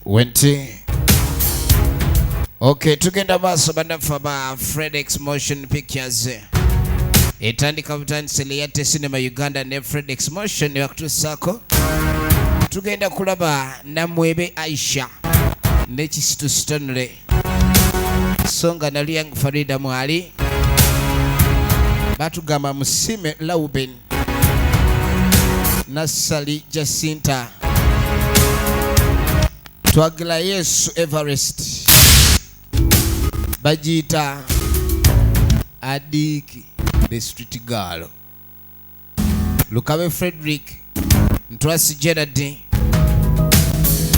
Wenti. Okay, tugenda maaso bannaffe aba Fredex Motion Pictures. Etandika butandise Leyate Cinema Uganda ne Fredex Motion bakutuusaako. Tugenda kulaba Namwebe Aisha ne Kisitu Stanley. So nga Naluyang Farida mwali. Batugamba Musime Lauben. Nassali Jacinta. Twagala Yesu Everest. Bagiyita Adiiki the street girl. Lukabe Frederick Ntwasi Gerard.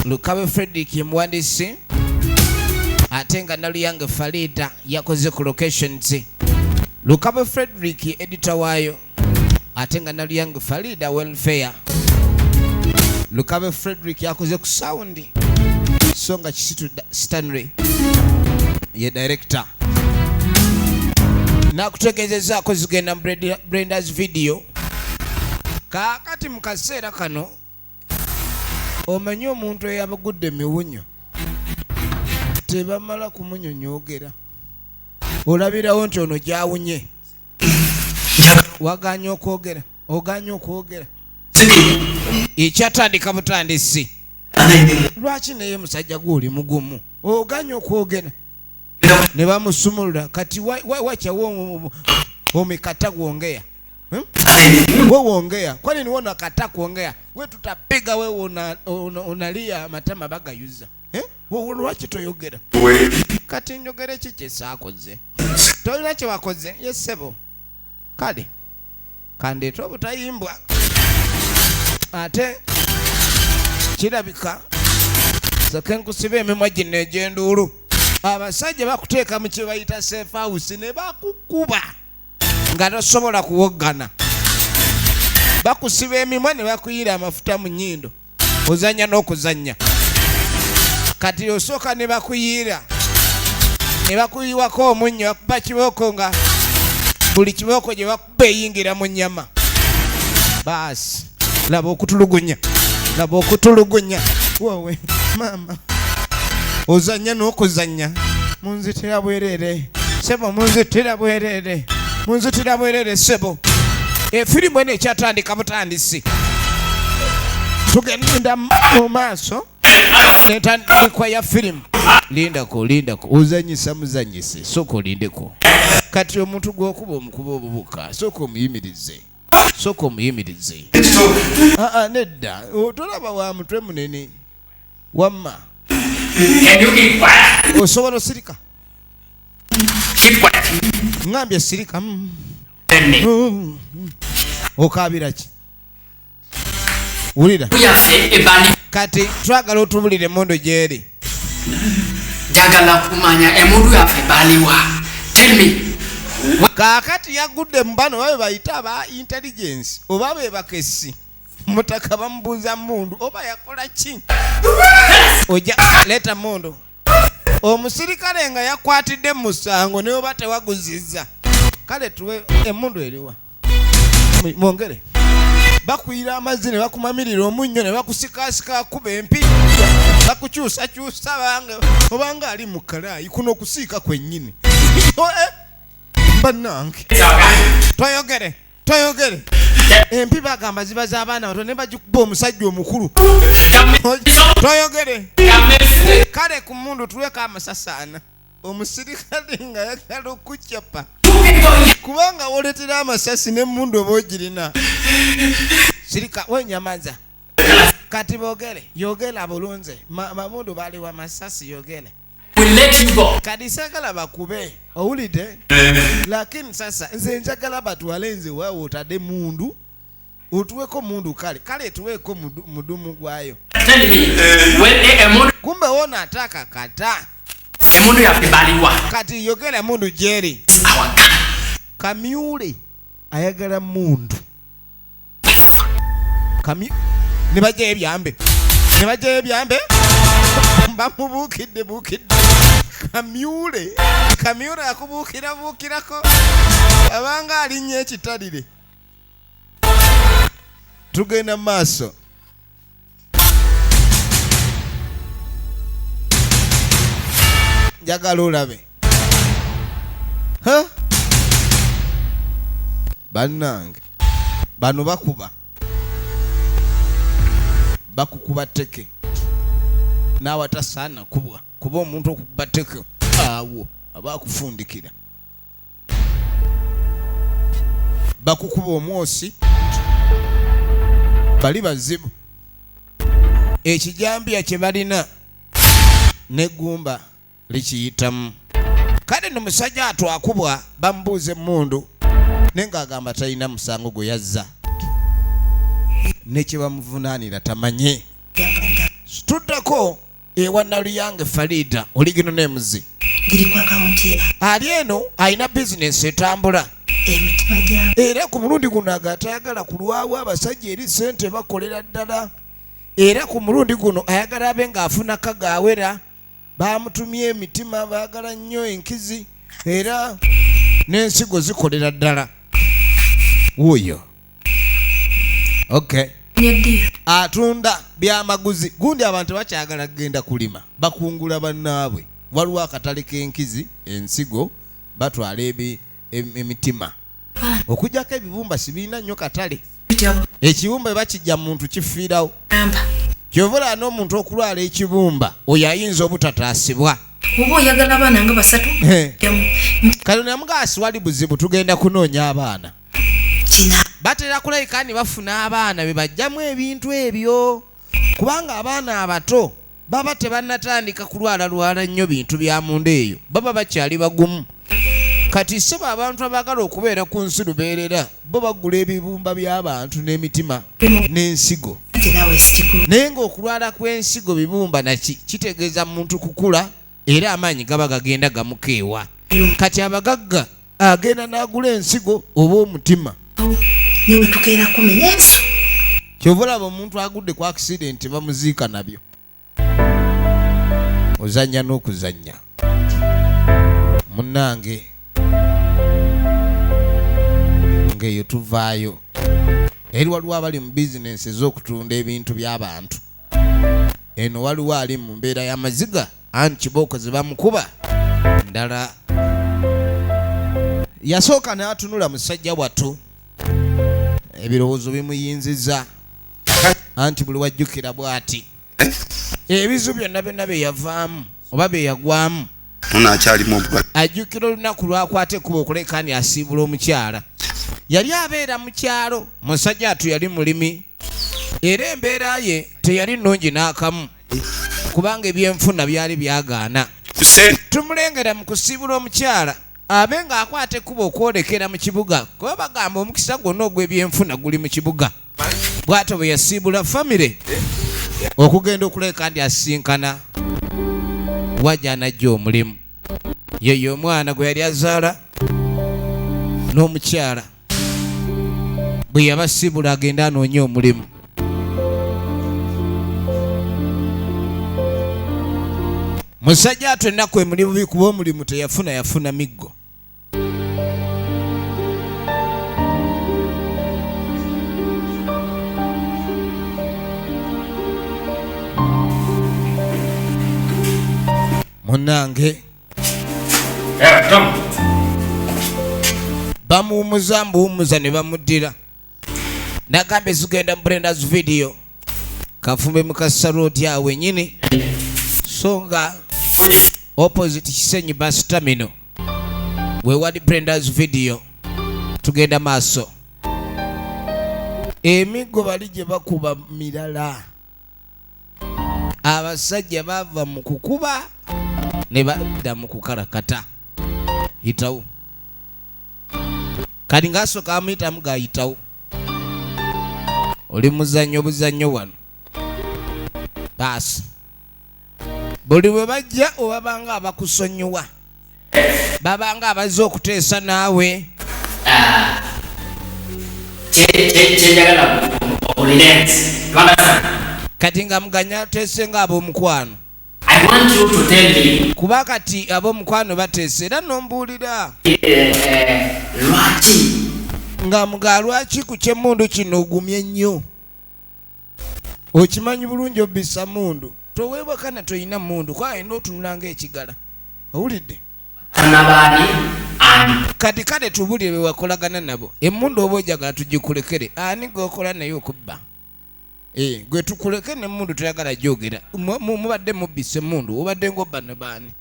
Lukabe Frederick ye muwandiisi ate nga Naluyange Farida yakoze ku locations. Lukabe Frederick ye editor waayo ate nga Naluyange Farida welfare. Lukabe Frederick yakoze ku sound so nga Kisitu Stanley ye director. Nakutegeezezaako zigenda mu Brenda's video. Kaakati mu kaseera kano omanyi omuntu eyabagudde emiwunyo tebamala kumunyonyoogera, olabirawo nti ono gyawunye. Wagaanye okwogera, ogaanye okwogera. Ekyatandika butandisi. Lwaki naye musajja gwe oli mugumu, ogaanye okwogera? Ne bamusumulula. Kati wacha wo umekata kuongea. We wongea. Kwani ni wewe unakataa kuongea? We tutapiga wewe unalia matama bagayuza. Wewe lwaki toyogera? Kati njogere ki kye saakoze? Tolina kye wakoze? Yes ssebo. Kale kandeete obutayimbwa. Ate kirabika soke nkusibe emimwa gino egy'enduulu. Abasajja bakuteeka mu kye bayita safe house ne bakukuba nga tosobola kuwoggana. Bakusiba emimwa ne bakuyiira amafuta mu nnyindo. Ozannya n'okuzannya. Kati osooka ne bakuyiira. Ne bakuyiwako omunnyo, bakuba kibooko nga buli kibooko gye bakuba eyingira mu nnyama. Baasi, laba okutulugunya. Laba okutulugunya. Woowe, maama. Ozannya n'okuzannya. Munzitira bwereere. Ssebo, munzitira bwereere. Munzitira bwereere, ssebo. Efirimu eno ekyatandika butandisi. Tugenda mu maaso n'entandikwa ya firimu. Lindako, lindako. Ozannyisa muzannyise. Sooka olindeko. Kati omuntu gw'okuba omukuba obubuka, sooka omuyimirize. Sooka omuyimirize. Aa, nedda. Tolaba wa mutwe munene. Wamma. Can you keep quiet? Osobola osirika? Keep quiet. Ngambye sirika. Tell me. Okaabira ki? Wulira. Kati twagala otubulire emmundu gy'eri. Njagala kumanya emmundu yaffe baliwa. Tell me. Kaakati yagudde mu bano babe bayita aba intelligence oba be bakessi. Mutaka bamubuuza mmundu oba yakola ki? Ojja leeta mmundu. Omusirikale nga yakwatidde mu musango ne oba tewaguzizza. Kale tuwe emmundu eriwa. Mwongere. Bakuyira amazzi ne bakumamirira omunnyo ne bakusikaasika akuba empi. Bakukyusakyusa bange obanga ali mu kalaayi kuno okusiika kwennyini. Bannange. Toyogere, toyogere. Empi bagamba ziba z'abaana bato ne bagikuba omusajja omukulu. Toyogere. Kale ku mmundu tuweko amasasaana. Omusirikale nga ayagala okucapa. Kubanga woletera amasasi n'emmundu oba ogirina. Sirika, wenyamaza. Kati boogere, yogera bulungi. Mamundu baliwa masasi yogere. We let you go. Kati saagala bakube, owulidde? Lakini sasa nze njagala batwale nze waawe otadde mundu. Otuweko mundu kale. Kale tuweko mudumu gwayo. Tell me, when a Kumbe wona ataka kata. Emundu yaffe baliwa. Kati yogera mundu gyeri. Our gun. Kamyule ayagala mundu. Ne bajjayo ebyambe. Ne bajjayo ebyambe. Bamubuukidde buukidde. Kamyule. Kamyule akubuukira buukirako. Abanga alinnya ekitalire. Tugenda mu maaso. Njagala olabe. Ha? Bannange bano bakuba, bakukuba tteke naawe atasaana kubwa, kuba omuntu okukuba tteke awo aba akufundikira. Bakukuba omwosi, bali bazibu. Ekijambiya kye balina n'eggumba likiyitamu. Kale nno musajja atwakubwa bamubuuza emmundu naye ng'agamba talina musango gwe yazza ne kye bamuvunaanira tamanye. Tuddako ewa Naluyange Farida oligino n'emuzi ali eno alina bizinensi etambula era ku mulundi guno agatayagala kulwawo abasajja eri ssente bakolera ddala, era ku mulundi guno ayagala abe ng'afuna kagaawera. Bamutumye emitima, baagala nnyo enkizi era n'ensigo zikolera ddala. Wuuyo okay. Atunda byamaguzi gundi, abantu bakyagala kugenda kulima, bakungula bannaabwe. Waliwo akatale k'enkizi, ensigo, batwala emitima. Okujjako ebibumba sibirina nnyo katale. Ekibumba bakijja muntu kifiirawo. Kyova olaba n'omuntu okulwala ekibumba oyo ayinza obutataasibwa. Oba oyagala abaana nga basatu. Kano namugaasi wali buzibu, tugenda kunoonya abaana. Batera kulabika ne bafuna abaana be bajjamu ebintu ebyo, kubanga abaana abato baba tebannatandika kulwalalwala nnyo bintu bya munda eyo, baba bakyali bagumu. Kati ssebo abantu abaagala okubeera ku nsi lubeerera bo bagula ebibumba by'abantu n'emitima n'ensigo. Naye ng'okulwala kw'ensigo bibumba naki kitegeeza muntu kukula, era amaanyi gaba gagenda gamukeewa. Kati abagagga agenda n'agula ensigo oba omutima. Kyova olaba omuntu agudde ku accident bamuziika nabyo. Ozannya n'okuzannya munnange ng'eyo tuvaayo. Eri waliwo abali mu bizinensi ez'okutunda ebintu by'abantu. Eno waliwo ali mu mbeera y'amaziga anti kibooko ze bamukuba ndala. Yasooka n'atunula musajja wattu, ebirowoozo bimuyinziza anti buli wajjukira bw'ati ebizu byonna byonna bye yavaamu oba bye yagwamu. Ajjukira olunaku lwakwata ekkubo okuleka ni asiibula omukyala. Yali abeera mu kyalo, musajja atu yali mulimi era embeera ye teyali nnungi n'akamu, kubanga ebyenfuna byali byagaana. Tumulengera mu kusiibula omukyala abe ng'akwata ekkubo okwolekera mu kibuga, kuba bagamba omukisa gwonna ogw'ebyenfuna guli mu kibuga. Bw'atyo bwe yasiibula famire okugenda okuleka ndi asisinkana wajja anajja omulimu. Yeyo omwana gwe yali azaala n'omukyala bwe yabasiibula agenda anoonye omulimu. Musajja atu ennaku emuli bubi kuba omulimu teyafuna, yafuna miggo. Munnange bamuwumuza mbuwumuza ne bamuddira. Nagambye zigenda mu Brenda's video kafumbe mukasa road awo wennyini, so nga opposite Kisenyi bus terminal we wali Brenda's video. Tugenda maaso, emiggo bali gye bakuba mirala. Abasajja bava mu kukuba ne badda mu kukalakata. Yitawo kati ng'asooka amuyitamu gayitawo, oli muzannyo buzannyo wano. Baasi buli bwe bajja obabanga abakusonyiwa, babanga abazze okuteesa naawe. Kyenjagala olirens. Kati nga muganya ateese nga ab'omukwano. I want you to tell me. Kuba kati ab'omukwano bateese era nombuulira. Lwaki nga mga lwaki ku kyemmundu kino ogumye nnyo? Okimanyi bulungi obbisa mundu, toweebwa kana toyina mundu, kuba alina otunula ng'ekigala. Owulidde? Nabaani and Kati kale tubulire be wakolagana nabo. Emmundu oba ojagala tugikulekere, ani gwokola naye okubba? Eh, gwe tukuleke nemmundu toyagala gyogera. Mubadde mubbisa emmundu, obadde ng'obba ne baani?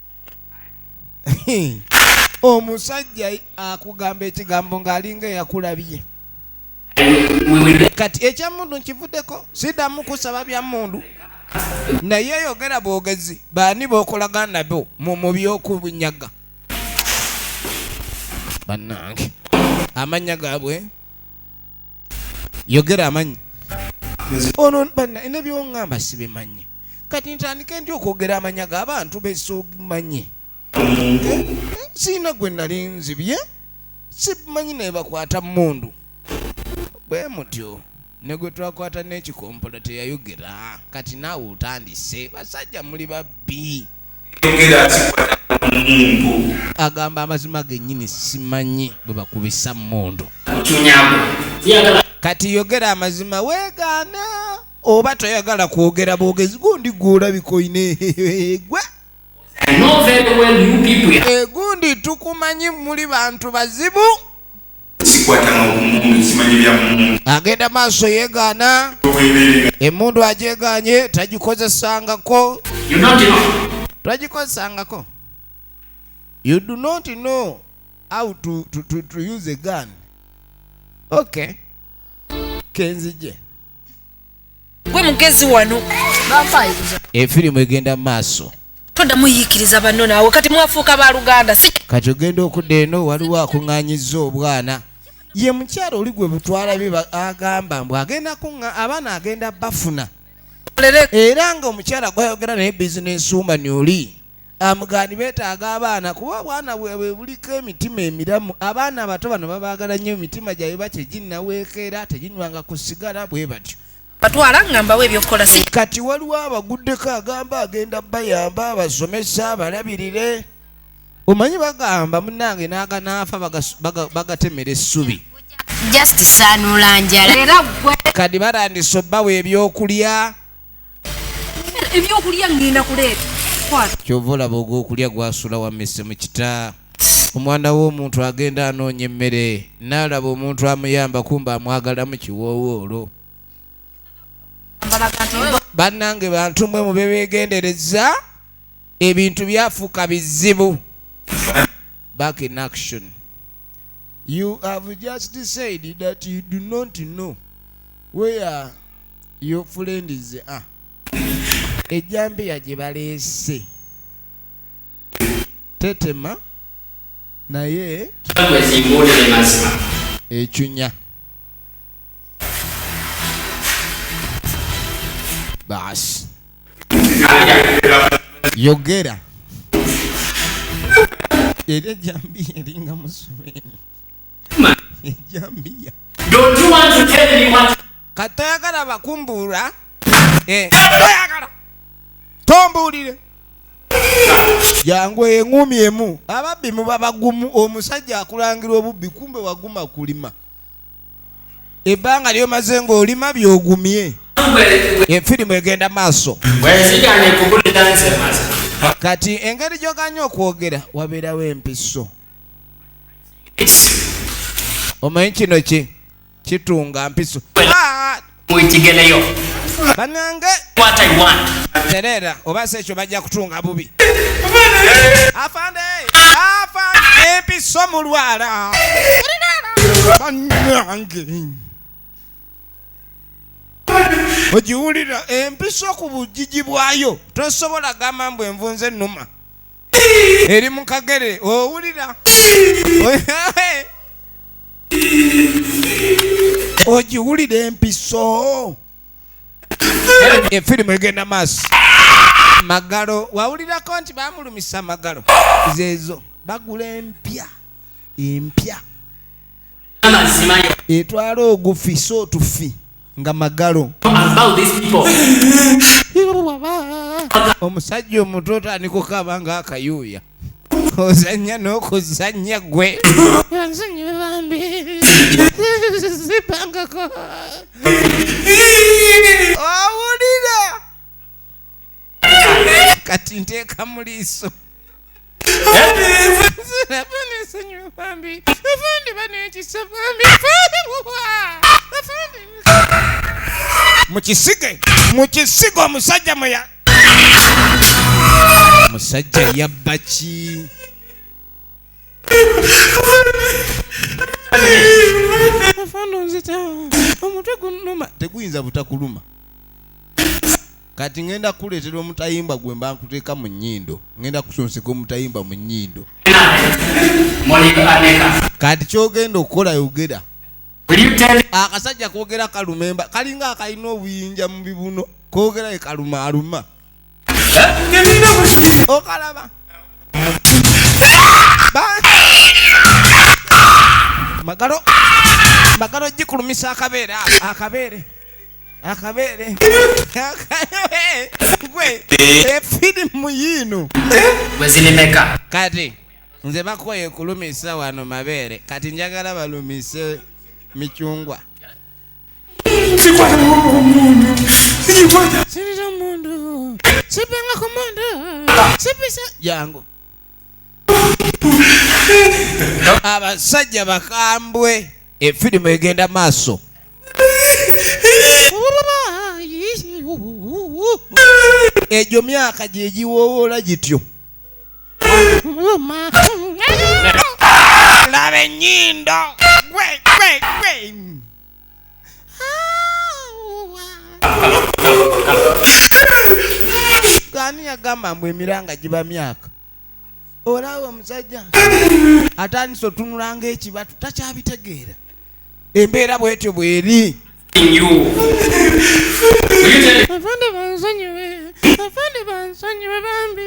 Omusajja akugamba ekigambo ng'alinga eyakulabye. We will Kati ekyammundu nkivuddeko, siddamu kusaba bya mmundu, naye yogera bwogezi baani b'okolagana nabo mu by'okunyaga. Bannange, amannya gaabwe, yogera amannya. Ono banna ne by'oŋŋamba sibimanyi. Kati ntandike ndi okwogera amannya g'abantu besomanyi? Siina gwe nali nzibye, simanyi naye bakwata mmundu bwe mutyo, ne gwe twakwata n'ekikompola teyayogera. Kati naawe otandise, basajja muli babbi. Yogera, sikwata muntu. Agamba amazima gennyini, simanyi bwe bakubisa mmundu. Kukyunyago siyagala. Kati yogera amazima, weegaana oba toyagala kwogera bwogezi. Gundi gwolabika oyina gwe. I know very well you people. Egundi tukumanyi, muli bantu bazibu. Sikwatanga ku muntu, simanyi bya muntu. Agenda maaso, yeegaana. Obweberera. Emmundu agyeganye, tagikozesangako. You don't know. Tagikozesangako. You do not know how to use a gun. Okay, kenzije. Gwe mugezi wano. Efirimu egenda mu maaso. Toddamu yiikiriza banno naawe, kati mwafuuka baluganda si? Kati ogenda okudda eno, waliwo akuŋŋaanyizza obwana. Ye mukyalo oli gwe butwalabye, agamba mbu agenda kuŋŋa abaana, agenda bafuna. Lere. Era nga omukyala gwayogera naye business woman oli amugaani beetaaga abaana, kuba obwana bwebwe buliko emitima emiramu. Abaana abato bano babaagala nnyo, emitima gyabwe bakyeginnaweekeera, teginywanga ku sigala bwe batyo. Batwala nga mbawo ebyokukola si? Kati waliwo abaguddeko, agamba agenda bayamba, abasomesa, abalabirire. Omanyi bagamba munnange n'aganaafa bagatemera essubi. Just saanula njala. Era gwe. Kati batandise obbawa ebyokulya. Ebyokulya ngenda kuleeta, kwata. Kyova olaba ogwokulya gwasula wammese mu kita. Omwana w'omuntu agenda anoonya emmere, n'alaba omuntu amuyamba, kumba amwagalamu kiwoowoolo. Mbalaga nti Bannange, bantu mwe mube beegendereza, ebintu byafuuka bizibu. Back in action. You have just said that you do not know where your friend is. Ah, ejjambiya gye baleese tetema naye. Gwe zimbuulire mazima. Ekinya baasi, yogera. Era ejjambiya eringa musumeeni, ejjambiya. Don't you want to tell me what? Katoyagala bakumbuula. Eh, toyagala tombuulire, jangu eŋŋumi emu. Ababbi muba bagumu. Omusajja akulangira obubbi, kumbe waguma kulima ebbanga lyomaze ng'olima byogumye. Efirimu egenda maaso. Bwenzigane kubulira nze mazima. Kati engeri gyoganya okwogera, wabeerawo empiso. Omanyi kino ki kitunga mpiso. Ah! Mwikigereyo. Banange. What I want. Tereera, oba si ekyo bajja kutunga bubi. Afande, afande, empiso mulwala. Banange, ogiwulira empiso ku bugigi bwayo, tosobola gamba mbu envunza ennuma eri mu kagere. Owulira, ogiwulira empiso. Efirimu egenda maaso. Magalo, wawulirako nti bamulumisa magalo? Zeezo bagula empya, empya. Amazima yo. Etwala ogufi, so otufi nga magalo. About these people. Omusajja omuto otandika okukaba nga akayuuya, ozannya n'okuzannya gwe. Nsonyiwe bambi, sipangako. Owulira, kati nteeka mu liiso. Mukisige, mukisige omusajja muya. Musajja yabba ki? Omutwe gunnuma. Teguyinza butakuluma. Kati ngenda kuleetera omutayimbwa gwe mba nkuteeka mu nnyindo. Ngenda kusonseka omutayimbwa mu nnyindo. Kati ky'ogenda okukola yogera. Akasajja koogera kalumemba kalinga akalina obuyinja mu bibuno koogera ekalumaaluma. Okalaba. Magalo magalo gikulumisa akabeere akabeere akabeere gwe efirimu yiino wezirimeka. Kati nze bakoye kulumisa wano mabeere, kati njagala balumise michungwa. Sirira mundu sipanga ku mundu sipisa jangu. Abasajja bakambwe, efirimu egenda maaso. Egyo myaka gye giwowola gityo. Laba ennyindo gwe gwe gwe. Ani yagamba mbu emiranga giba myaka? Olaba omusajja atandise otunula ng'ekibatu takyabitegeera. Embeera bwetyo bweri. Afande bansonyiwe, afande bansonyiwe bambi.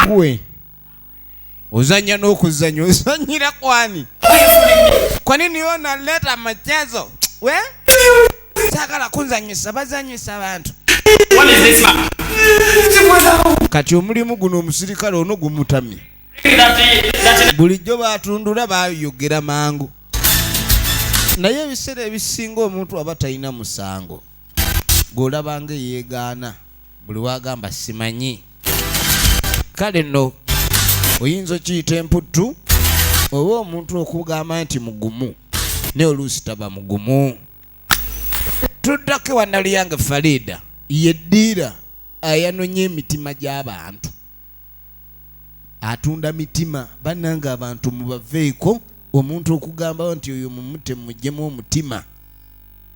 Gwe ozannya n'okuzannya, ozannyira kwani? Kwa nini onaleeta machezo? We? Saagala kunzannyisa, bazannyisa abantu. Kati omulimu guno omusirikale ono gumutamye. Bulijjo batundula bayogera mangu. Naye ebiseera ebisinga omuntu aba talina musango. Gw'olaba nga yeegaana buli wagamba simanyi. Kale nno oyinza okiyita emputtu oba omuntu okugamba nti mugumu naye oluusi taba mugumu. Tuddako ewa Naluyange Farida ye ddiira ayanonye emitima gy'abantu. Atunda mitima bannange abantu mubaveeko. Omuntu okugamba nti oyo mumute muggyemu omutima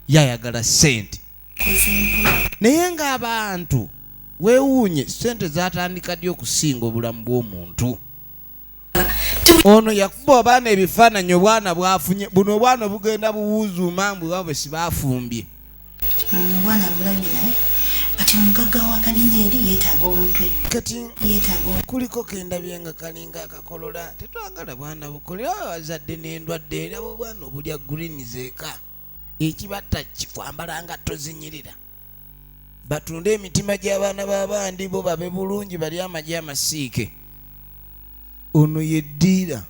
yayagala ssente. Naye ng'abantu weewuunye ssente zaatandika ddi okusinga obulamu bw'omuntu. Ono yakuba abaana ebifaananyi obwana bwafunye buno obwana bugenda buwuuzuuma mbu bwe sibafumbye. Omwana mulabye naye kati omugagga wa kalina eri yeetaaga omutwe. Kati yeetaaga kuliko kendabye nga kalinga akakolola. Tetwagala bwana bukolera abazadde n'endwadde era obwana obulya green zeeka. Ekibatta kikwambala nga tozinyirira. Batunde emitima gy'abaana b'abandi bo babe bulungi bali amagi amasiike. Ono ye ddiira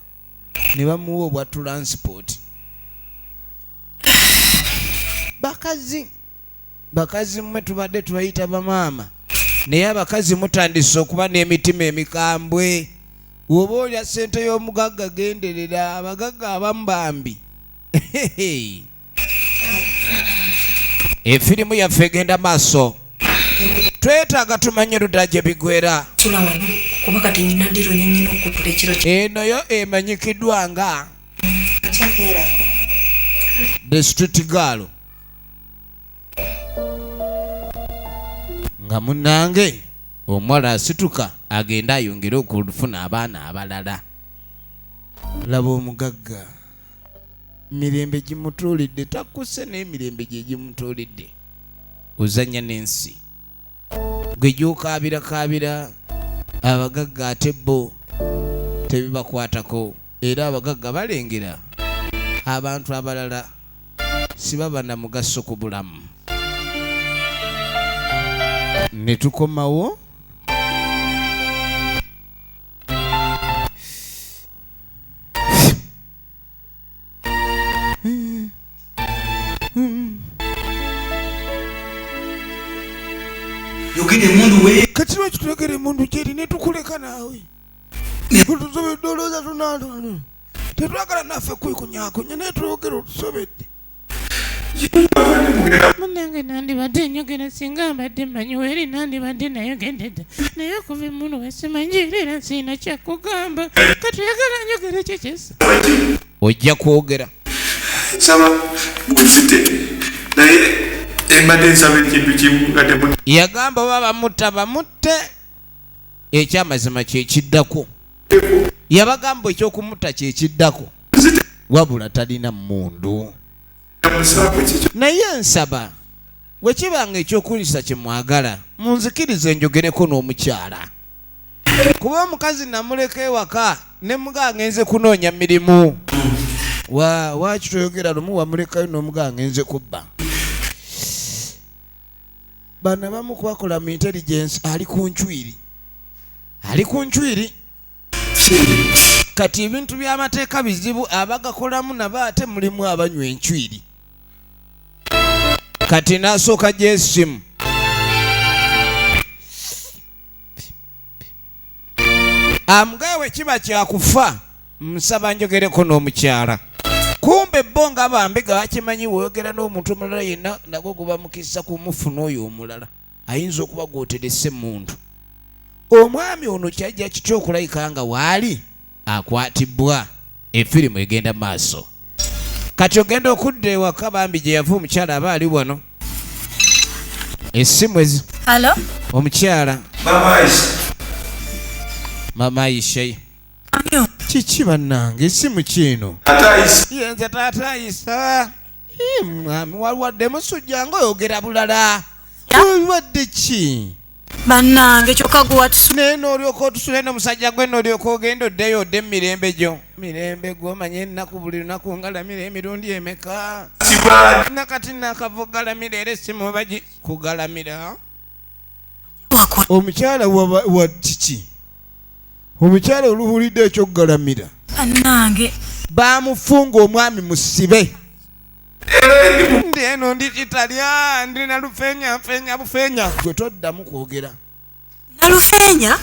ne bamuwa obwa transport. Bakazi bakazi mmwe tubadde tubayita bamaama, naye abakazi mutandise okuba n'emitima emikambwe. Woba olya ssente y'omugagga genderera, abagagga abamu bambi. Efirimu yaffe egenda maaso. Twetaaga tumanye ludda gye bigwera. Eno yo emanyikiddwa nga The Street Girl. Nga munnange omuwala asituka agenda ayongere okufuna abaana abalala. Laba omugagga mirembe gimutuulidde, takkuse n'emirembe gye gimutuulidde. Ozannya n'ensi gwe gy'okaabirakaabira abagagga ate bo tebibakwatako. Era abagagga balengera abantu abalala si baba na mugaso ku bulamu. Ne tukomawo Yogera emundu we. Kati lwaki tuyogera emundu gyeri netukuleka naawe? Otusobedde, olowooza tunatone tetwagala naffe kwekunyakunya naye twogera otusobedde. Munange nandibadde njogera singa mbadde mmanyi weri nandibadde nayogedde dda, naye okuva emundu wesimanyi era era sirina kyakugamba. Kati oyagala njogere kikisa? Ojja kwogera. Nsaba munzite, naye embadde nsaba ekintu kimu nga temu. Yagamba oba bamutta bamutte, ekyamazima kyekiddako. Yabagamba ekyokumutta kyekiddako, wabula talina mmundu. Naye nsaba bwe kiba nga ekyokulisa kyemwagala munzikirize njogereko n'omukyala, kuba omukazi namuleka ewaka ne mugaa ngenze kunoonya mirimu. Wa waki toyogera lumu wamulekayo n'omugaa ngenze kubba? Bano abamu kubakola mu intelligence. Ali ku ncwiri, ali ku ncwiri. Kati ebintu by'amateeka bizibu, abagakolamu nabo ate mulimu abanywa encwiri. Kati n'asooka gyesimu amugaye bwe kiba kyakufa nsaba njogereko n'omukyala. Kumbe bo nga bambega bakimanyi, weogera n'omuntu omulala yenna nagwo guba mukisa kumufuna oyo omulala ayinza okuba gwoterese muntu. Omwami ono kyajja kitya okulayika nga waali akwatibwa? Efirimu egenda maaso. Kati ogenda okudda ewaka bambi gye yava, omukyala aba ali wano, essimu ezi. Hello? Omukyala. Mama Aisha. Mama Aisha, kiki bannange, essimu kiino? Ate Aisha. Yenze taata Aisha. Ii, mwami walwadde musujja nga oyogera bulala, olwadde ki? Bannange, kyokka gwe watusu. Naye n'olyoka otusula eno omusajja gwe, n'olyoka ogenda oddeyo odde mu mirembe gyo, mirembe gwomanye ennaku buli lunaku ngalamira emirundi emeka? Nakati nakava galamira era essimu bagi kugalamira. Omukyala wa kiki? Omukyala oluwulidde ekyokugalamira, Bannange. bamufunga omwami musibe. Ndi eno ndi kitalya, ndi nalufenya nfenya bufenya, gwe toddamu kwogera. Nalufeenya.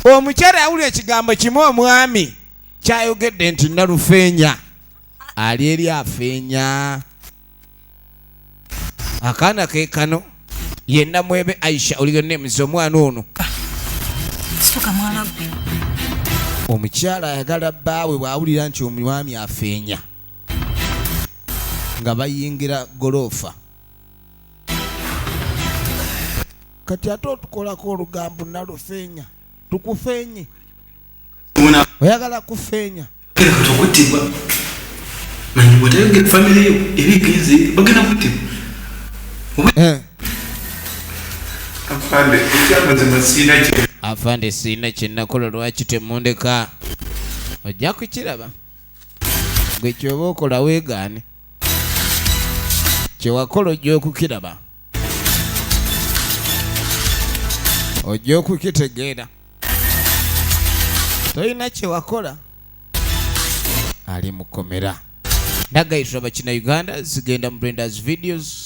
Omukyala yawulira ekigambo kimu omwami kyayogedde nti nalufeenya, ali eri afeenya. Akaana ke kano yenna mwebe Aisha oligonemuzi omwana ono. Situka mwana gwe. Omukyala ayagala bbaawe bw'awulira nti omwami afeenya nga bayingira goloofa. Kati ate otukolako olugambo nalufeenya, tukufeenye, oyagala kufeenya. Kati okuttibwa manyi bwetayogera famire yo eba egenze, bagenda kuttibwa. Eh. Afande, ekyamazima siina kye. Afande, siina kyenakola, lwaki temundeka? Ojja kukiraba gwe kyoba okola, weegaane kyewakola, ojja okukiraba, ojja okukitegeera tolina kyewakola. Ali mukomera nagayitula bakina Uganda zigenda mu Brendas Videos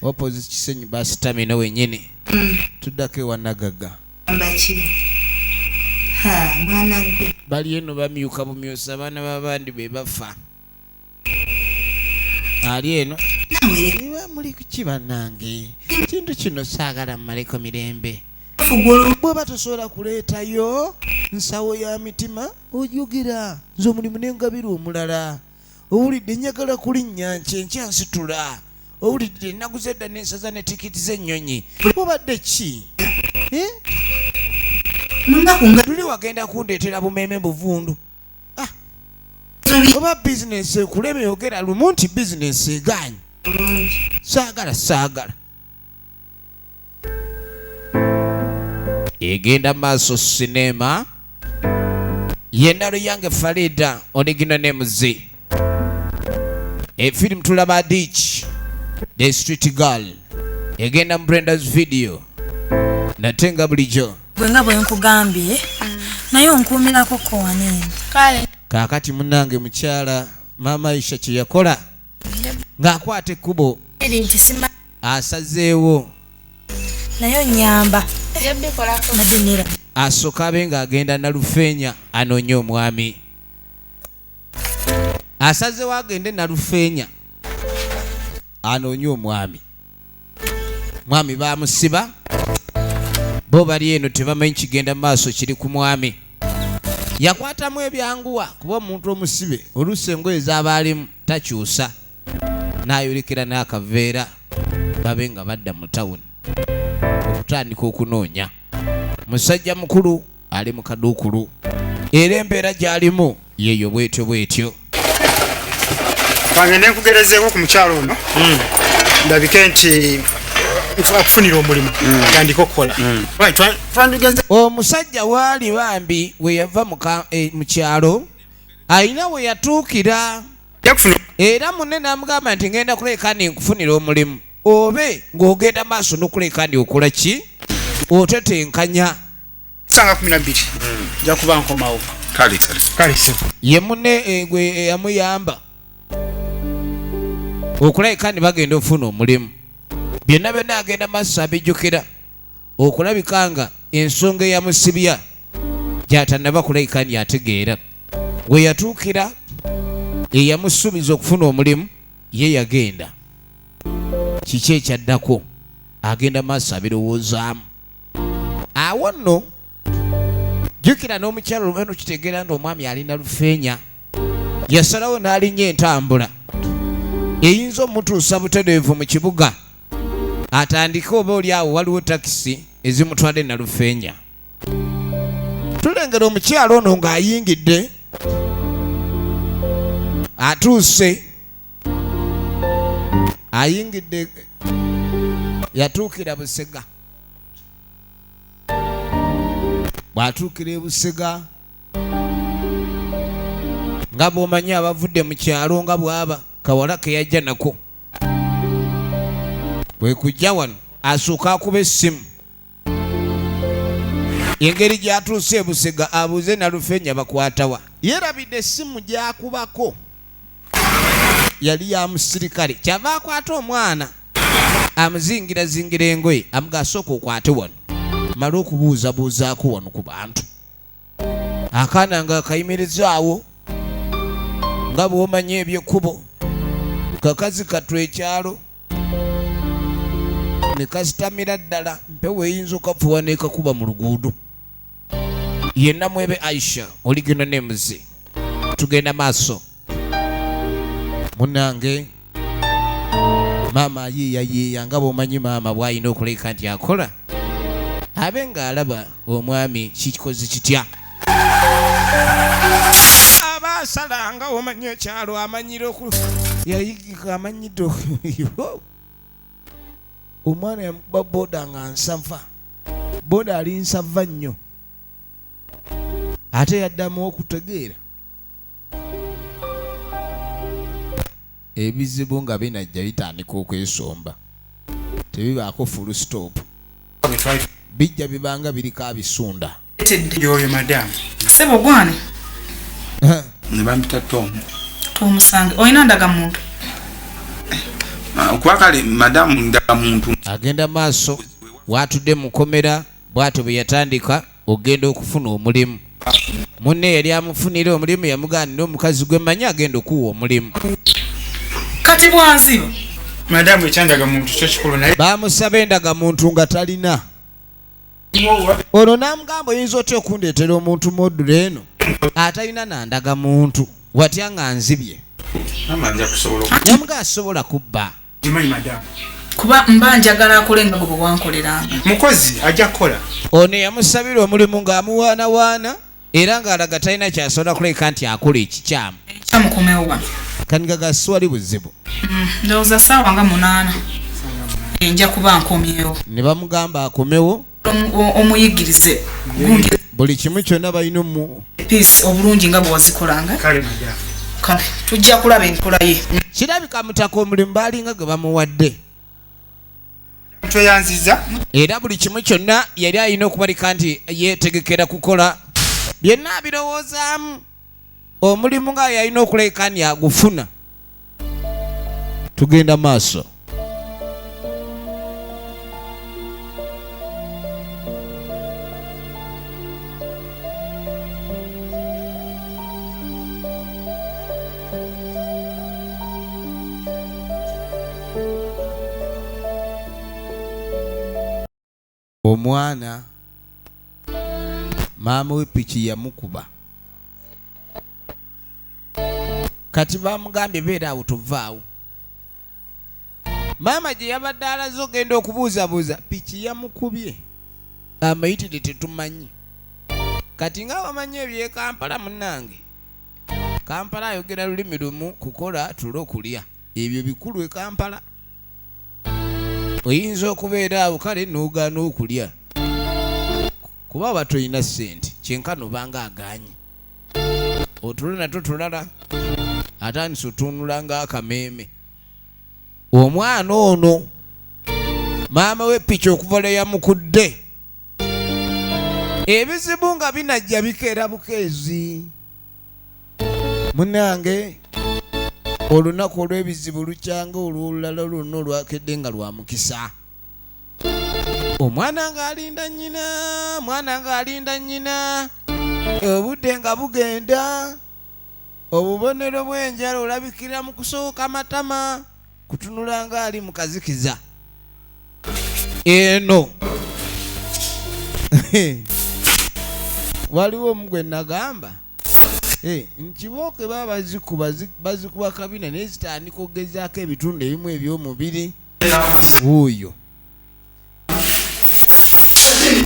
opposite Kisenyi bus terminal wenyini. Tuddako ewa Nagaga. Mbaki ha mwana gwe. Bali eno bamyuka bumyusa, abaana b'abandi be bafa. Ali eno. Nawe. Niba muli kuki bannange? Kintu kino saagala mmaleko mirembe. Fugulu. Bweba tosobola kuleetayo nsawo ya mitima, ojogera nze omulimu nengabira omulala. Owulidde? Njagala kulinnya nkye nkya nsitula. Owulidde? Naguze edda nensaza ne tikiti z'ennyonyi. Obadde ki? Eh? Munaku nga Tuli wagenda kundeetera bumeeme buvundu. Ah. Oba bizinesi ekuleme, yogera lumu nti bizinesi egaanye. Bulungi. Saagala, saagala. Egenda maaso sinema yenalo yange Farida original names. Efirimu tulaba Ditch the Street Girl, egenda mu Brendas Video nate nga bulijjo. Gwe nga bwe nkugambye, naye onkuumirako ko waneeno. Kale. Kaakati munnange mukyala maama Aisha kye yakola ng'akwata ekkubo Eri nti sima asazeewo. Naye onyamba. Mbadde neera. Asooka abe ng'agenda Nalufeenya anoonye omwami. Asazeewo agende Nalufeenya anoonye omwami. Mwami baamusiba, bo bali eno tebamanyi kigenda mu maaso kiri ku mwami. Yakwatamu ebyanguwa kuba omuntu omusibe oluusi engoye z'aba alimu takyusa, n'ayolekera n'akaveera babe nga badda mu tawuni okutandika okunoonya. Musajja mukulu ali mu kaduukulu era embeera gy'alimu yeeyo bwetyo bwetyo. Kangende nkugerezeeko ku mukyalo ono ndabike nti akufunira omulimu tandika okukola. Omusajja waali bambi we yava mu kyalo alina we yatuukira era munne n'amugamba nti ngenda kuleka ndi nkufunira omulimu obe ng'ogenda maaso n'okuleka ndi okola ki otetenkanya. Sanga 12 nja kuba nkomawo. Kale kale. Ye munne gwe eyamuyamba okulabika ndi bagenda okufuna omulimu. Byonna byonna agenda maaso abijjukira okulabika nga ensonga eyamusibya gy'atannaba kulabika ndi ategeera. We yatuukira eyamusuubiza okufuna omulimu ye yagenda. Kiki ekyaddako agenda maaso abirowoozaamu. Awo nno jjukira n'omukyalo olumeno kitegeera nti omwami alina Lufeenya. Yasalawo n'alinnya entambula eyinza omutuusa butereevu mu kibuga atandike oba oli awo waliwo takisi ezimutwala e Nalufeenya. Tulengera omukyalo ono ng'ayingidde atuuse ayingidde yatuukira Busega. Bw'atuukira e Busega nga bw'omanyi abavudde mu kyalo nga bw'aba kawala ke yajja nako kwe kujja wano asooka akuba essimu. Engeri gy'atuuse e Busega abuuze Nalufeenya bakwatawa. Yeerabidde essimu gy'akubako yali ya musirikale, kyava akwata omwana amuzingirazingira engoye amuga asooka okwate wano male okubuuzabuuzaako wano ku bantu. Akaana nga akayimirizaawo nga bw'omanyi ebyekkubo kakazi kattu ekyalo ne kasitamira ddala mpewo eyinza okafuwa n'ekakuba mu luguudo. Yenna mwebe Aisha oligenda n'emuze. Tugenda maaso. Munnange maama ayiiyayiiya nga bw'omanyi maama bw'alina okuleka nti akola abe ng'alaba omwami kikoze kitya. Aba asala nga bw'omanyi ekyalo amanyire yayigika amanyidde omwana yamukuba boda nga nsava. Boda ali nsava nnyo ate yaddamu okutegeera. Ebizibu nga binajja bitandika okwesomba tebibaako full stop, bijja bibanga biriko abisunda. Yoyo madamu. Sebo gwane. Ne bampita Tom. Tomusange olina ndagamuntu? Kuba kale madamu ndagamuntu. Agenda maaso watudde mukomera bw'atyo bwe yatandika ogenda okufuna omulimu. Munne yali amufunira omulimu yamugaanira omukazi gwe mmanyi agenda okuwa omulimu. Kati bwanziba. Madamu ekyandagamuntu kyo kikulu naye. Baamusaba endagamuntu nga talina. Ono n'amugamba oyinza otya okundeetera omuntu modula eno atalina na ndagamuntu watya nga nzibye. Namuga asobola kubba. Kuba mba njagala akole nga bwe wankoleranga. Mukozi ajja kukola. Ono yamusabira omulimu ng'amuwaanawaana era ng'alaga talina ky'asobola kuleka nti akola ekikyamu. Ekyamukomewo wano. Kaniga gasiwali buzibu. Ndowooza ssaawa nga 8 nja kuba nkomyewo. Ne bamugamba akomewo. Omuyigirize buli kimu kyonna balina peace obulungi nga bwe wazikolanga. Kale madamu. Kale tujja kulaba enkola ye. Kirabika mutaka omulimu baalinga gwe bamuwadde. Tweyanziza. Era buli kimu kyonna yali alina okubalika nti yeetegekera kukola byonna abirowoozaamu. Omulimu nga yalina okuleka nti agufuna. Tugenda maaso. Omwana maama we piki yamukuba. Kati bamugambye beera awo tovaawo. Maama gye yabadde alaze ogenda okubuuzabuuza piki yamukubye amayitire tetumanyi. Kati nga bamanyi eby'e Kampala munnange, Kampala ayogera lulimi lumu, kukola tulo kulya, ebyo bikulu e Kampala. Oyinza okubeera awo kale n'ogaana okulya kuba oba tolina ssente, kyenkana obanga agaanye. Otulo natwo tulala, atandise otunula ng'akameeme. Omwana ono maama we piki okuva lwe yamukudde, ebizibu nga binajja bikeera bukeezi. Munnange olunaku olw'ebizibu lukyanga olw'olulala lwonna olwakedde nga lwa mukisa. Omwana ng'alinda nnyina, omwana ng'alinda nnyina, obudde nga bugenda. Obubonero bw'enjala olabikira mu kusooka matama, kutunula ng'ali mu kazikiza. Eno waliwo omu gwe nagamba nkibooke baba bazikuba bazikuba kabina naye zitandika okugezaako ebitundu ebimu eby'omubiri. Wuuyo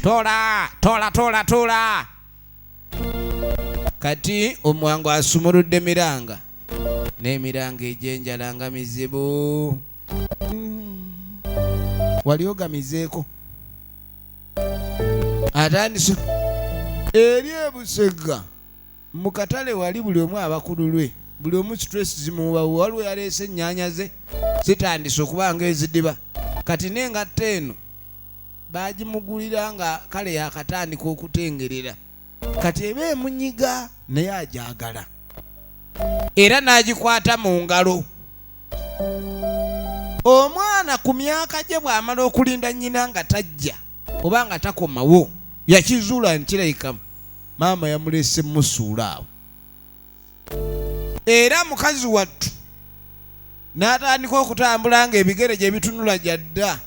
tola tola tola tola. Kati omwangu asumuludde miranga n'emiranga egy'enjala nga mizibu. Wali ogamizeeko atandise eri ebusega mu katale wali buli omu aba ku lulwe, buli omu stress zimuwawo. Waliwo yaleese ennyaanya ze zitandise okuba nga ezidiba. Kati n'engatto eno baagimugulira nga kale yakatandika okutengerera, kati eba emunyiga naye agyagala era n'agikwata mu ngalo. Omwana ku myaka gye bw'amala okulinda nnyina nga tajja oba nga takomawo, yakizuula nti kirabika maama yamulese musuula awo. Era mukazi wattu n'atandika okutambula ng'ebigere gye bitunula gy'adda,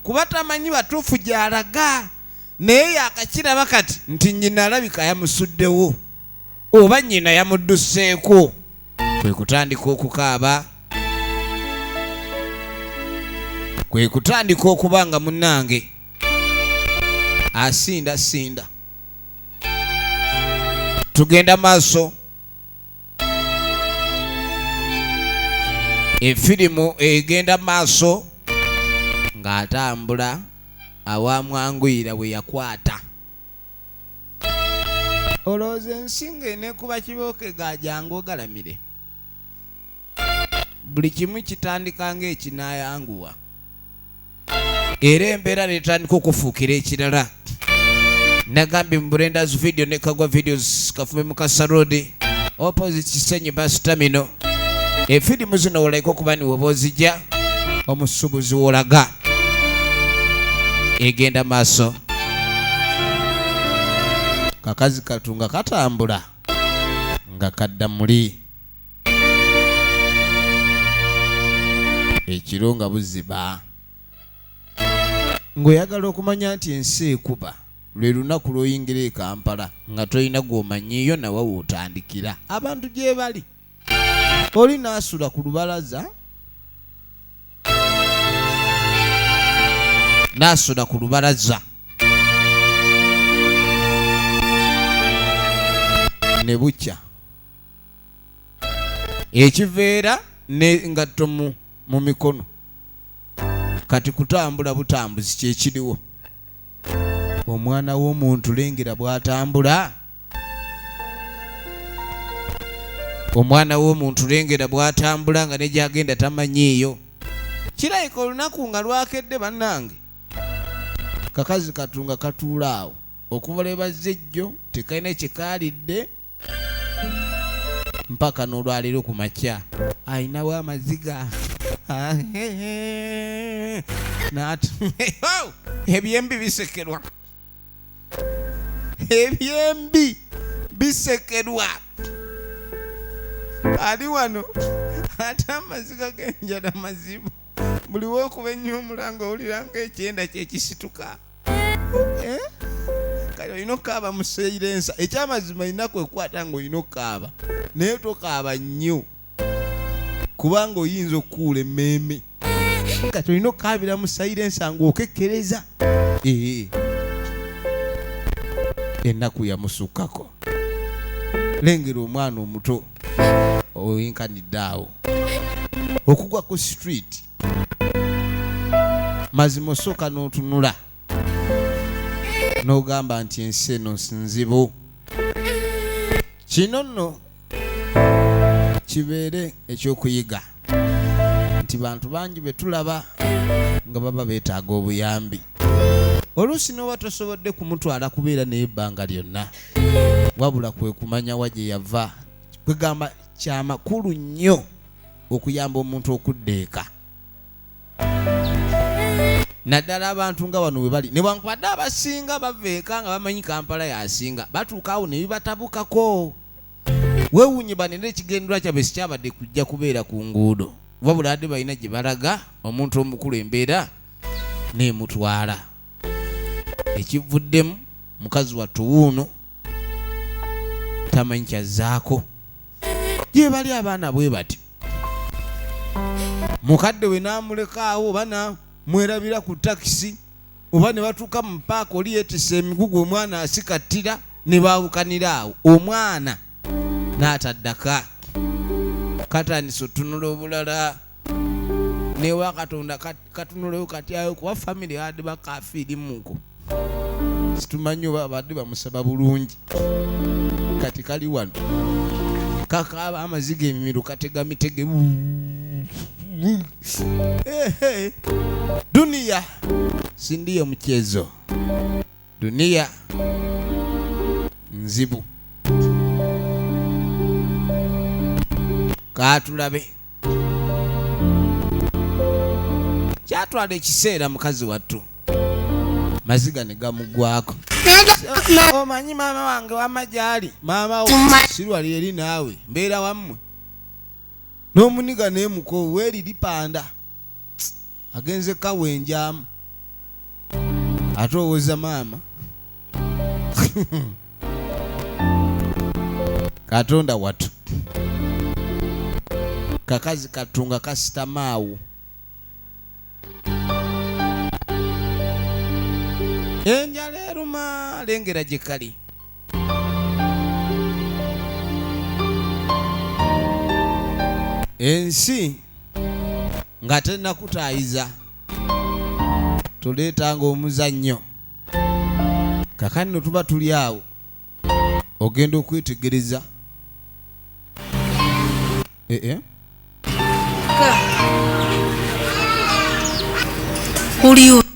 kuba tamanyi batuufu gy'alaga. Naye yakakiraba kati nti nnyina alabika yamusuddewo oba nnyina yamudduseeko, kwe kutandika okukaaba, kwe kutandika okuba nga munnange asindasinda. Tugenda maaso. Efirimu egenda maaso ng'atambula awamwanguyira bwe yakwata. Olowooza ensi ng'eneekuba kibooke ga jangu ogalamire. Buli kimu kitandika ng'ekinaayanguwa era embeera netandika okufuukira ekirala. Nagambye mu Brenda's Video ne Kagwa Videos, Kafume Mukasa Road, opposite Kisenyi Bus Terminal. Efirimu zino wolaika okuba ni woba ozijja omusuubuzi wolaga egenda maaso. Kakazi katu nga katambula nga kadda muli ekiro nga buziba. Ng'oyagala okumanya nti ensi ekuba, lwe lunaku lw'oyingira e Kampala nga tolina gw'omanyiiyo nawa w'otandikira. Abantu gye bali. Oli n'asula ku lubalaza, n'asula ku lubalaza ne bukya ekiveera n'engatto mu mikono. Kati kutambula butambuzi kyekiriwo. Omwana w'omuntu lengera bw'atambula. Omwana w'omuntu lengera bw'atambula nga ne gy'agenda tamanyiiyo. Kirabika olunaku nga lwakedde bannange. Kakazi katu nga katuula awo okuva lwe bazze ejjo tekalina kye kaalidde mpaka n'olwaleero ku makya alinawo amaziga. Ebyembi bisekerwa, ebyembi bisekerwa. Ali wano ate amaziga g'enjala mazibu, buli wookuba ennyo omulanga owulira ng'ekyenda kye kisituka. Eh? Kale olina okukaaba mu seirensa. Ekyamazima ennaku ekwata ng'olina okukaaba, naye tokaaba nnyo kubanga oyinza okukuula emmeeme. Kati olina okukaabira mu sayirensa ng'okekkereza. Ee, ennaku yamusukkako. Lengera omwana omuto oyenkanidde awo okugwa ku street. Mazima osooka n'otunula n'ogamba nti ensi eno nzibu. Kino nno kibeere ekyokuyiga nti bantu bangi be tulaba nga baba beetaaga obuyambi. Oluusi n'oba tosobodde kumutwala kubeera naye ebbanga lyonna, wabula kwe kumanya wa gye yava. Kwegamba kyamakulu nnyo okuyamba omuntu okudda eka, naddala abantu nga bano bwe bali. Newankubadde abasinga bava eka nga bamanyi Kampala yasinga, batuuka awo ne bibatabukako. Weewuunye bano era ekigendererwa kyabwe sikyabadde kujja kubeera ku nguudo, wabula adde balina gye balaga. Omuntu omukulu embeera n'emutwala, ekivuddemu mukazi wattu wuuno tamanyi kyazzaako. Gye bali abaana bwe bati, mukadde we n'amulekaawo oba namwerabira ku takisi, oba ne batuuka mu paaka oli yeetisse emigugu, omwana asikattira ne baawukanira awo, omwana n'ataddaka. Katandise otunula obulala newa Katonda katunuleyo kati ayo, kuba famire abadde bakafiirimuko, situmanyi oba abadde bamusaba bulungi. Kati kali wano kakaaba amaziga, emimiro katega mitege. Ehe, dunia si ndiyo mchezo, dunia nzibu. Katulabe. Kyatwala ekiseera mukazi wattu maziga ne gamuggwako. Omanyi maama wange wamma gyali, maama wo sirwali eri naawe mbeera wammwe n'omuniga nemuko weeriri panda agenze kawenjamu ate owoza maama. Katonda wattu, kakazi katunga kasitamaawo enjala eruma. Lengera gye kali. Ensi nga tennakutaayiza, toleetanga omuzannyo. Kakati no tuba tuli awo, ogenda okwetegereza ee.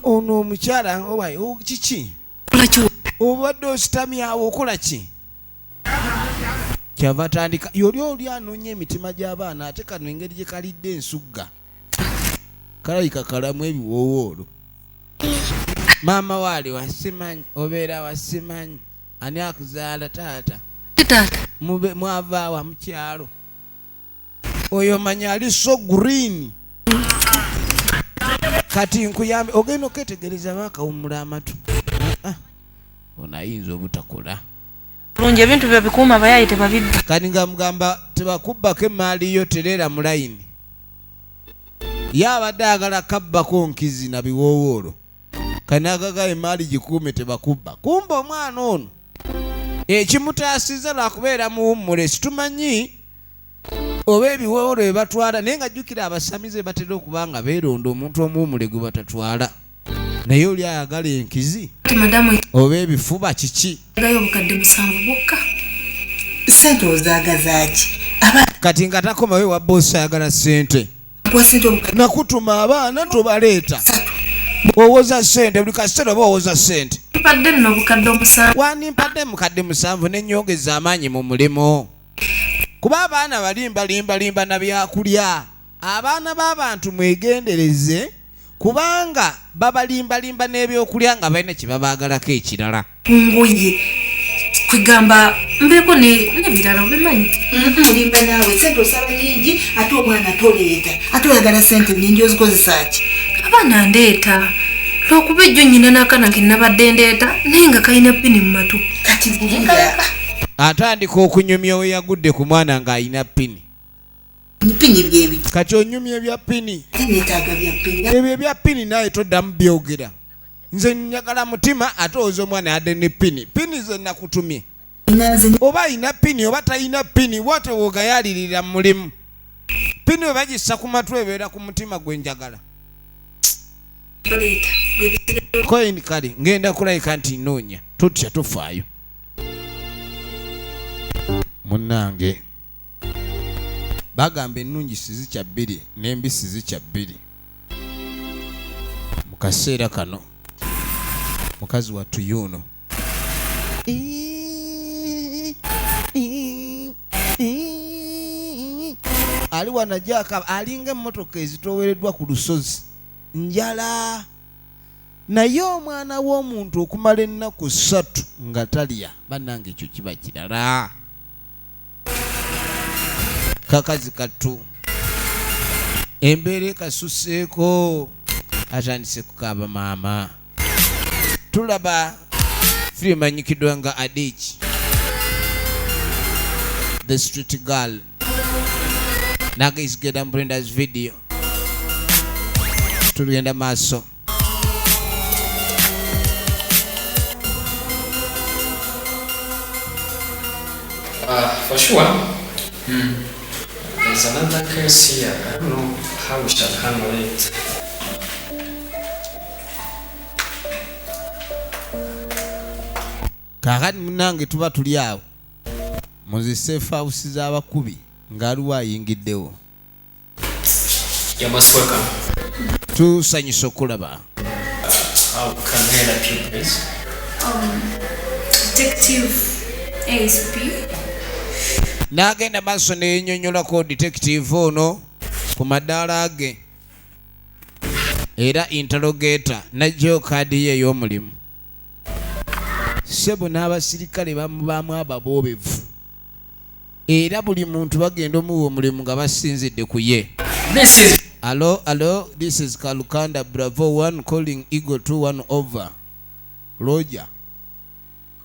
Ono omukyala owaye kiki obadde ositamyawo okola ki? Kyava atandika yoli oli anoonya emitima gy'abaana, ate kano engeri gye kalidde ensugga kalabika kalamu ebiwoowoolo. Maama waali wasimanyi, obeera wasimanyi, ani akuzaala? Taata. Taata. Mube mwavaawa mu kyalo? Oyo manya ali so green. Kati nkuyambe ogenda okwetegereza bakawummula amatu. Ah, ono ayinza obutakola bulungi ebintu byo bikuuma, abayaaye tebabibba. Kati nga mugamba tebakubbako emaali yo, tereera mu layini. Ye abadde ayagala kabbako nkizi na biwoowoolo, kanagaga emaali gikuume tebakubba. Kumba omwana ono ekimutaasiza lwakubeera muwummule, situmanyi oba ebiwoowoolo bye batwala, naye nga jjukira abasamize batera okuba nga beeronda omuntu omuwummule gwe batatwala, naye oli ayagala enkizi Madamu oba ebifuba kiki. Gayo 7,000 bwokka. Sente ozaagazaaki? Kati nga takomawe wa boosi ayagala ssente. Mpa sente obukadde Nakutuma abaana tobaleeta, owoza ssente buli kaseera oba owoza ssente. Mpadde nno 7,000. Wandimpadde 7,000 nenyongeza amaanyi mu mulimu, kuba abaana balimbalimbalimba na byakulya. Abaana b'abantu mwegendereze, kubanga babalimbalimba n'ebyokulya nga balina kye babaagalako ekirala. Ku ngoye kwegamba mbeeko n'ebirala obimanyi. Olimba naawe, sente osaba nyingi ate omwana toleeta, ate oyagala sente nyingi ozikozesa ki? Abaana ndeeta. Lwakuba ejjo nnyina n'akaana ke nabadde ndeeta naye nga kalina ppini mu matu. Kati bulira. Atandika okunyumya we yagudde ku mwana ng'alina ppini. Pini byebiki? Kati onyumya ebya ppini. Ate neetaaga bya ppini. Ebyo ebya ppini naye toddamu byogera. Nze njagala mutima ate oza omwana yadde ne ppini. Ppini ze nakutumye. Oba alina ppini oba talina ppini bw'atyo bw'ogayaalirira mu mulimu. Ppini bwe bagissa ku matu ebeera ku mutima gwe njagala. Coin kale ngenda kulabika nti nnoonya tutya tufaayo. Munnange bagamba ennungi sizikya bbiri n'embi sizikya bbiri. Mu kaseera kano mukazi wattu yuno ali wano ajja akaba alinga emmotoka ezitoowereddwa ku lusozi njala naye omwana w'omuntu okumala ennaku ssatu nga talya bannange ekyo kiba kirala. Kakazi kattu embeera ekasuseeko atandise kukaaba maama. Tulaba firimu emanyikiddwa nga Adich the Street Girl nagezigenda mu Brenda's video. Tugenda maaso. For sure. There's another case here. I don't know how we shall handle it. Kaakati munnange tuba tuli awo mu zi safe house z'abakubi ng'aliwo ayingiddewo. You're most welcome. Tusanyusa okulaba. How can I help you, please? Detective ASP. N'agenda maaso ne yennyonnyolako detective ono ku madaala ge era interrogator n'aggyayo kaadi ye ey'omulimu. Ssebo n'abasirikale bamubaamu ababoobevu era buli muntu bagenda omuwa omulimu nga basinzidde ku ye. This is Hello, hello, this is Kalukanda Bravo 1 calling Eagle 21 over. Roger.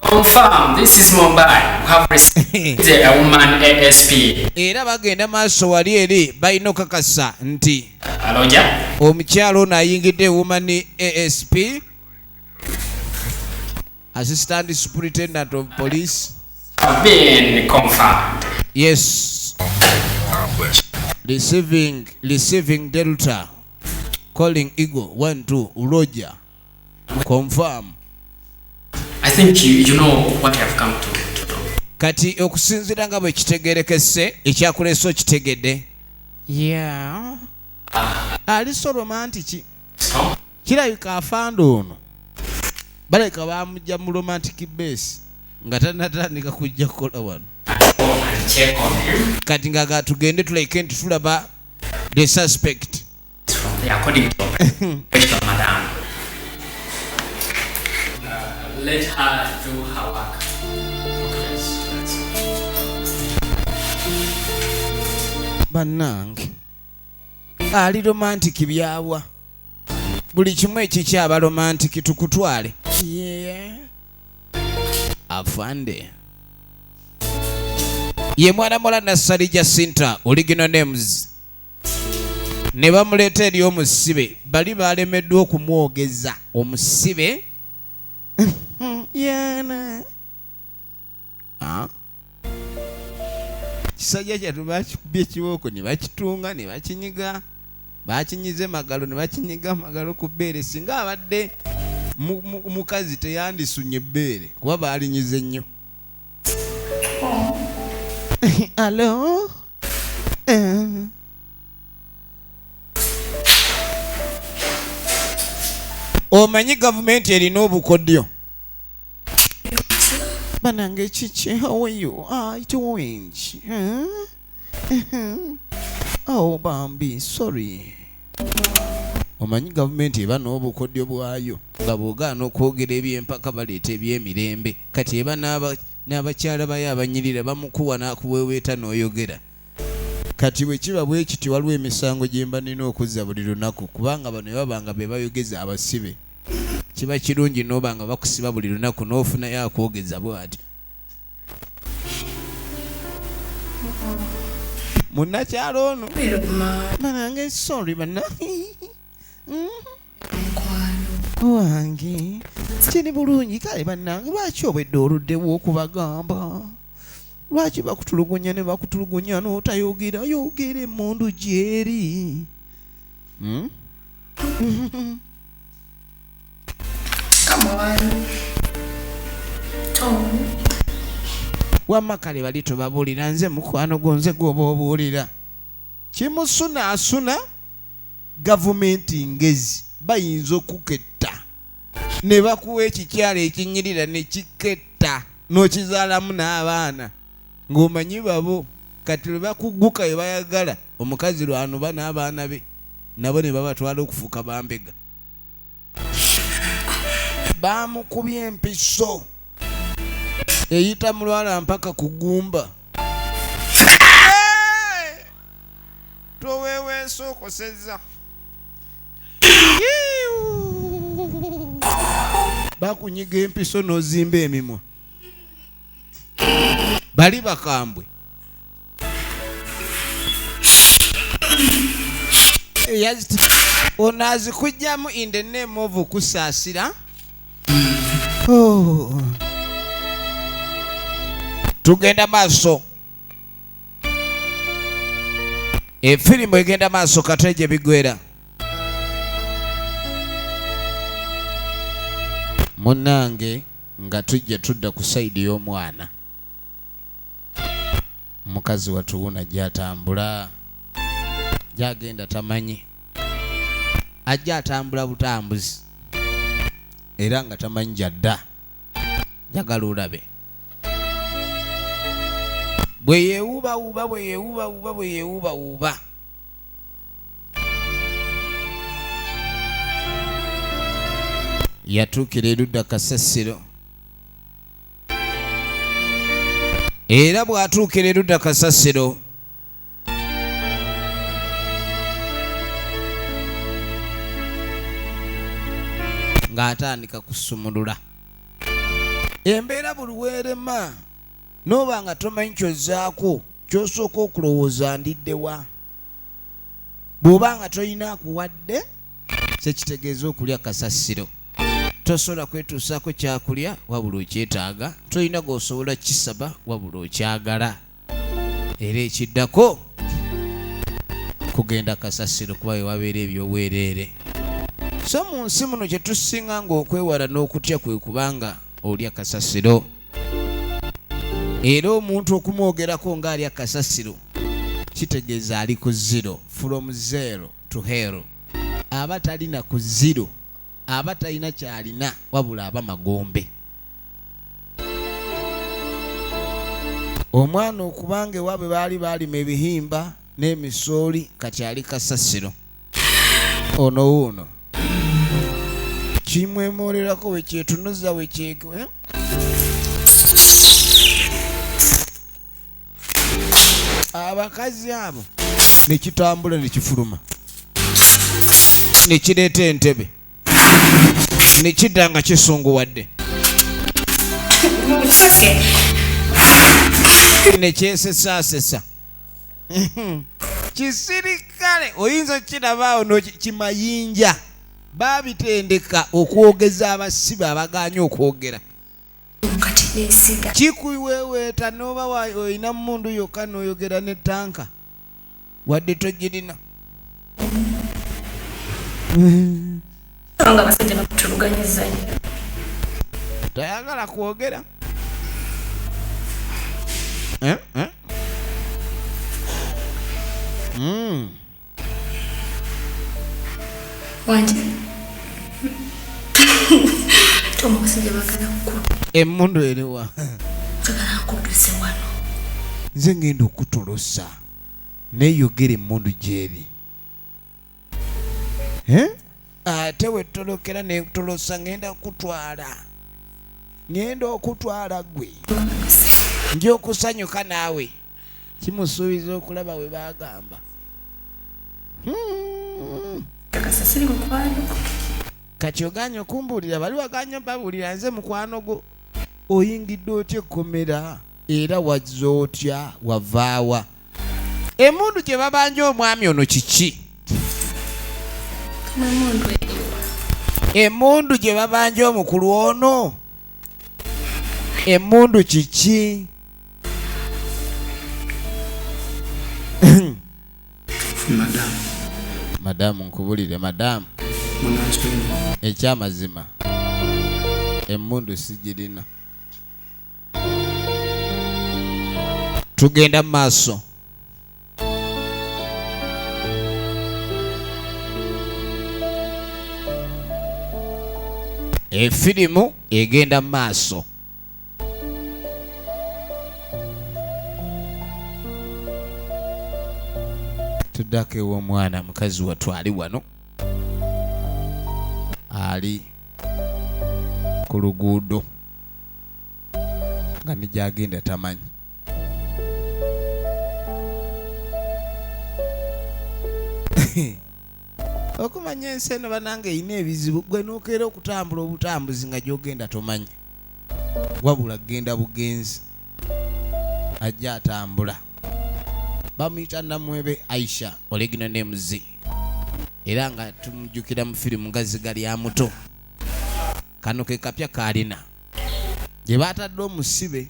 Confirm, this is Mumbai. We have received a woman ASP. Era bagenda maaso wali eri balina okakasa nti Roger. omukyalo ono ayingidde woman ASP, Assistant Superintendent of Police. Have been confirmed. Yes. Receiving Delta. Calling Eagle 12 Roger. Confirm. I think you know what I have come to do. Kati okusinziira nga bwe kitegeerekese ekyakuleese okitegedde. Yeah. Ali so romantic. Kirabika afande ono baleka bamujja mu romantic base nga tannatandika kujja kukola wano. Check on him. Kati nga tugende tuleke nti tulaba the suspect. According to question, madam. Let her do her work. Okay, that's Bannange ali romantic byawa buli kimu ekikyaba romantic tukutwale. Yeah. Afande ye mwana muwala Nassali Jacinta original names ne bamuleeta eri omusibe bali balemeddwa okumwogeza omusibe yana kisajja kyatu bakikubye ekibooko ne bakitunga ne bakinyiga bakinyize magalo ne bakinyiga magalo ku bbeere. Singa abadde mukazi teyandisunye ebbeere kuba baalinyize nnyo. Hello? Omanyi gavumenti erina obukodyo. Banange kiki, how are you? I doing? Oh bambi, sorry. Omanyi gavumenti eba n'obukodyo bwayo nga bw'ogaana okwogera eby'empaka baleeta eby'emirembe. Kati eba n'abakyala bayo abanyirira bamukuwa n'akuweweeta n'oyogera. Kati bwe kiba bwe kityo waliwo emisango gye mba nina okuzza buli lunaku kubanga bano bwe baba nga be bayogeza abasibe. Kiba kirungi n'oba nga bakusiba buli lunaku n'ofunayo akwogeza bw'ati. Munnakyalo ono banange, sorry banna wange, kiri bulungi. Kale bannange, lwaki obwedde oluddewo okubagamba? Lwaki bakutulugunya ne bakutulugunya n'otayogera? Yogera, emmundu gyeri. Come on. Tom. Wamma kale bali tobabuulira, nze mukwano gwo, nze gwoba obuulira. Kimusunaasuna. Gavumenti ngezi, bayinza okuketta ne bakuwa ekikyalo ekinyirira ne kiketta n'okizaalamu n'abaana ng'omanyi babo. Kati lwe bakuguka we bayagala omukazi lwanoba n'abaana be nabo ne babatwala okufuuka bambega. Bamukubye empiso eyita mulwala mpaka kugumba. Toweweesa okosezza. Bakunyiga empiso n'ozimba emimwa. Bali bakambwe. Ono azikugyamu in the name of okusaasira. Oh. Tugenda maaso, efirimu egenda maaso kate gye bigwera. Munnange, nga tujja tudda ku side y'omwana, mukazi watuwuna gyatambula gyagenda tamanyi, ajja atambula butambuzi era nga tamanyi gyadda. Njagala olabe bwe yeewuubawuuba, bwe yeewuubawuuba, bwe yeewuubawuuba. Yatuukira erudda kasasiro, era bw'atuukira erudda kasasiro ng'atandika kusumulula embeera. Buli weerema n'oba nga tomanyi kyozzaako, ky'osooka okulowooza, ndiddewa? Bw'oba nga tolina akuwadde, kyekitegeeza okulya kasasiro. Tosobola kwetuusaako kyakulya wabula okyetaaga, tolina g'osobola kisaba wabula okyagala, era ekiddako kugenda kasasiro kuba we wabeera ebyobwereere. So mu nsi muno kye tusinga ng'okwewala n'okutya kwe kubanga olya kasasiro, era omuntu okumwogerako ng'alya kasasiro kitegeeza ali ku zero, from zero to hero. Aba talina ku zero, aba talina kyalina wabula aba magombe. Omwana okubanga ewaabwe baali baalima ebihimba n'emisooli, kati ali kasasiro. Ono wuuno kimwemolerako wekyetunuza wekyeke. Abakazi abo nekitambula nekifuluma nekireeta entebe nekidda nga kisunguwadde nekyesesaasesa kisirikale. Oyinza okukirabaawo kimayinja babitendeka okwogeza abasibe abaganye okwogera. Kati nesiga. Kikuweweeta n'oba olina mundu yokka n'oyogera ne tanka wadde togirina. Nga abasajja bakutuluganyiza nnyo. Tayagala kwogera. Eh, eh? Wangi Tom, abasajja bagala ku Emmundu eriwa? Njagala nkudduse wano. Nze ngenda okutolosa, neyogera emmundu gyeri. Eh? Ate wetolokera netolosa, ngenda kutwala, ngenda okutwala gwe, nja okusanyuka naawe. Kimusuubiza okulaba we bagamba. Kakasa siri mukwano. Kati oganye okumbuulira, bali waganye babuulira nze mukwano gwo. Oyingidde otya ekkomera era wazze otya, wavaawa? Emmundu gye babanja omwami ono kiki? Emmundu gye babanja omukulu ono, emmundu kiki? Madamu. Madamu, nkubulire madamu, ekyamazima emmundu sigirina. Tugenda mu maaso. Efirimu egenda mu maaso. Tuddako ew'omwana. Mukazi wattu ali wano, ali ku luguudo nga ne gyagenda tamanyi. Okumanya ensi eno banange erina ebizibu, gwe nokeera okutambula obutambuzi nga gyogenda tomanyi, wabula genda bugenzi. Ajja atambula, bamuyita Namwebe Aisha, original names, era nga tumujjukira mu firimu nga Ziga lya Muto. Kano ke kapya kaalina gye batadde omusibe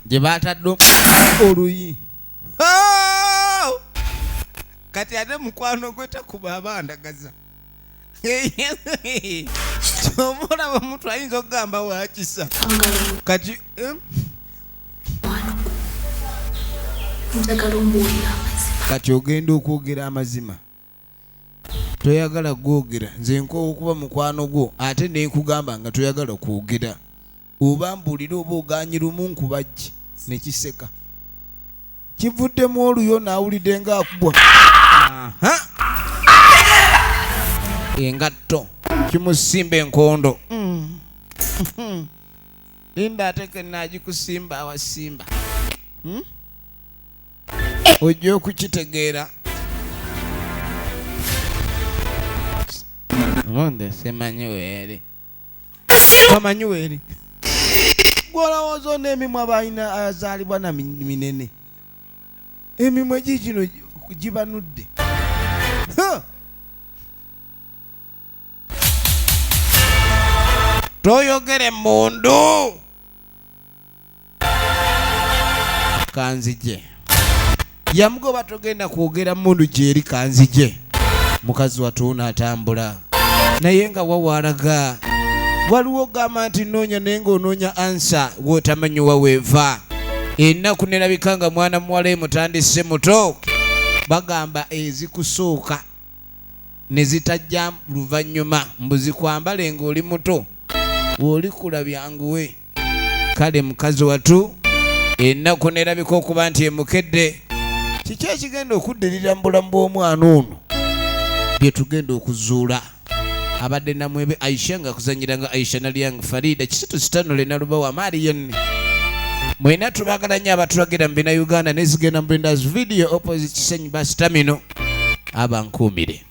gye batadde oluyi. Oh! Kati ate mukwano gwe takuba abandagaza. Kyova olaba omuntu ayinza okugamba wakisa kati Njagala ombuulire amazima. Kati ogenda okwogera amazima, toyagala gwogera. Nze nkoowa okuba mukwano gwo ate nenkugamba nga toyagala kwogera. Oba mbuulire oba oganye, lumu nkubajje nekiseka kivuddemu oluyo naawulidde ng'akubwa Aha! Engatto kimusimba enkondo. Linda ate kenagikusimba awasimba. Ojja okukitegeera. Omunde simanyi weeri, tomanyi weeri. Gwolowooza ono emimwa balina azaalibwa na minene, emimwa egikino gibanudde. Ha! Toyogere mundu kanzije yamugoba, togenda kwogera mundu gyeri kanzije. Mukazi watuuna atambula naye nga wawaalaga waliwo ogamba nti noonya, naye ng'onoonya answer w'otamanyi wa weeva. Ennaku nerabika nga mwana muwala emutandise muto. Bagamba ezikusooka ne zitajja luvannyuma, mbu zikwambale ng'oli muto, bw'olikula byanguwe. Kale mukazi watu ennaku nerabika okuba nti emukedde. Kiki ekigenda okuddirira mu bulamu bw'omwana ono bye tugenda okuzuula? Abadde Namwebe Aisha nga akuzanyira nga Aisha Nalyang, Farida Kisitu, Sitanule Nalubawa Marian. Mwena tubagala nnyo abatulagira mu bina Uganda nezigenda mu Brenda's Video, opposite Kisenyi bus terminal. Aba nkuumire.